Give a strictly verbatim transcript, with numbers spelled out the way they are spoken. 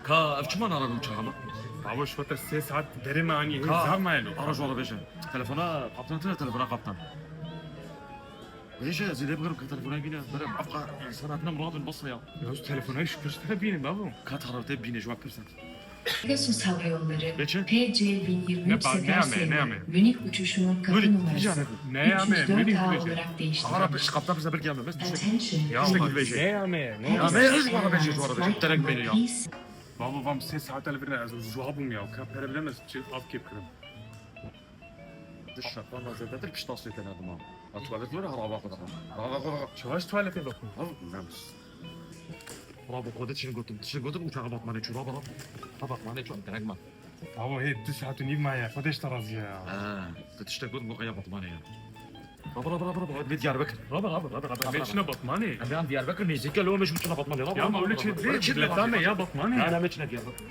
Ka ev çima nara uçaxa me? Babo, şwete sê saet derê me anî, hê Ka zaf mayelo. Ara ji wan re bêje. Telefona kaptan tine, telefona kaptan. Bêje, ez ê lê bigirim ka telefona bîne. Berem, afka insan hatine muradin basma ya. Ya, şu telefona şükür işte bîne babo. Ka tarafte bîne ji wan pirsin. Pegasus Hava Yolları Geçin. P C bin yirmi üç Ne ba-, ne ame, ne Seyahusları ame? Münih uçuşunun kapı Münih, numarası ticaret. Ne ame, üç yüz dört Münih A uçuşu. olarak değiştirildi. Ara bir kaptan bize bir gelme. Biz Attention. Ya Tiştek bak, verecek. ne ame, ne Ya ame. ne, hiç bana verecek, bana verecek. Direkt beni ya. Babo, vam sê saet el virine, ez zuha bûm ya. Ka pere bilemez, çi av kep kirim. Dış şartlarla zêdetir pişta sê tene dima. A tuvalet var, araba koda. Araba koda. Çawaş tuvalete bakın. Al, ne? Araba koda çin gotum. Çin gotum uçağa batmanê çu. Araba, araba batmanê çu. Direkt ma. Babo, hey, tu saet û nîv maye, Xwedê ji te razî ya. Ha, tu tiştek got, bu kaya batmanê ya. Raba, raba, raba, raba, bir Diyarbakır. Raba, raba, raba, raba. Me çine batmanê. Em yan Diyarbakır nêzîk e, lewê me ji uçuna batmanê. Raba, Ya ma raba, öyle raba, şey raba. değil, Öyle şey milletame değil. Ya batmanê. Ya, ne, me çine Diyarbakır.